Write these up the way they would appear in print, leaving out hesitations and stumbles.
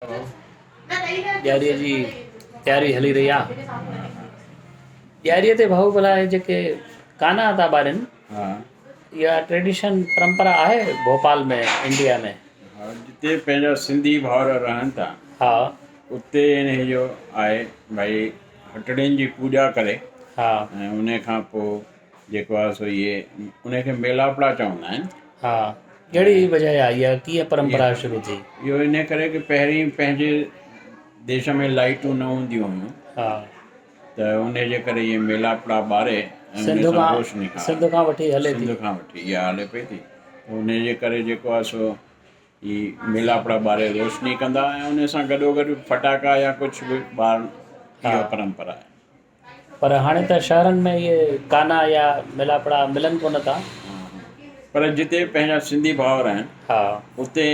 ڏياريء جي تياري هلي رهي آ. ڏياريء تي ڀائو ڀلا هي جيڪي ڪانا ٿا ٻارين اها ٽريڊيشن پرمپرا آهي ڀوپال ۾ انڊيا ۾؟ ها جتي پنهنجا سنڌي ڀائر رهن ٿا ها اتي ان جو آهي ڀائي هٽڙين جي پوڄا ڪري ها ۽ ان کان پوء جيڪو آهي سو اهي ان کي ميلاپڙا چوندا آهن. ها ڪهڙي وجهه آهي اها ڪيئن پرمپرا شروع ٿي؟ اهو ان ڪري ڪي پهرين پنهنجي ديش ۾ لائيٽون نه هونديون هيون ها ته ان جي ڪري اهي ميلاپڙا ٻاري ۽ ان سنڌ سان کان روشني ها سنڌ کان وٺي هلي ٿي سنڌ کان وٺي اها هلي پئي ٿي ان جي ڪري جيڪو آهي سو هي ميلاپڙا ٻاري روشني ڪندا ۽ ان سان گڏو گڏ ڦٽاڪا يا ڪجهه به ٻارڻ اها پرمپرا آهي. پر هاڻي ته شهرن ۾ اهي ڪانا يا ملاپڙا ملن ڪونه ٿا. پر جتي پنهنجا سنڌي ڀائر آهن ها اتي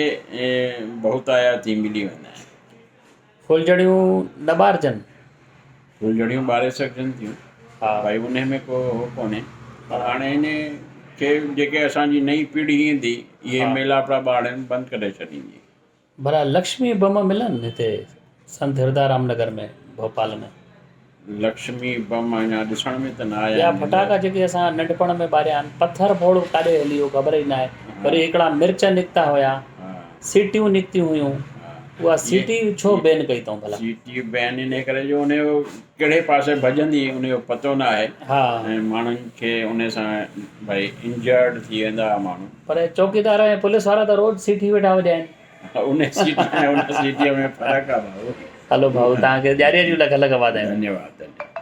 بهتايا ٿي ملي ويندا آهن. ڦلجهڙيون نه ٻارجن. ڦلجهڙيون ٻاري سگهجن ٿيون ها ڀائي انهي ۾ ڪو هو ڪونهي پر هاڻي ان کي جيڪي اسان جي نئين پيڙهي ايندي اهي ميلاپڙا ٻارڻ بند ڪري ڇڏيندي. ڀلا لڪشمي بم ملن هتي سنت هردارام نگر ۾ ڀوپال ۾. لڪشمي بم اڃا ڏسڻ ۾ ته نه آيا ٻيا آهن. ڦٽاڪا جيڪي اسان ننڍپڻ ۾ ٻاريا آهن پٿر ڦوڙ ڪاڏي هلي ويو خبر ئي ناهي وري هڪڙا مرچ نڪتا هيا سيٽيون نڪتيون هيون اها سيٽي ڇو بين ڪئي اٿئون ڀلا. سيٽي بين انهي ڪري جو انهي جو ڪهڙي پاسي ڀڄندي انهي جو پتو نه آهي ۽ ماڻهن کي انهي سان ڀئي انجرڊ ٿي ويندا ماڻهو. پر چوڪيدار ۽ پوليس وارا ته روز سيٽي ويٺا وڄائين. ان سيٽي ۽ ان سيٽي ۾ فرق آ ڀائو. هلو ڀائو توهان کي ڏياريء جون لک لک واڌايون. ڌنيواد ڌنيواد.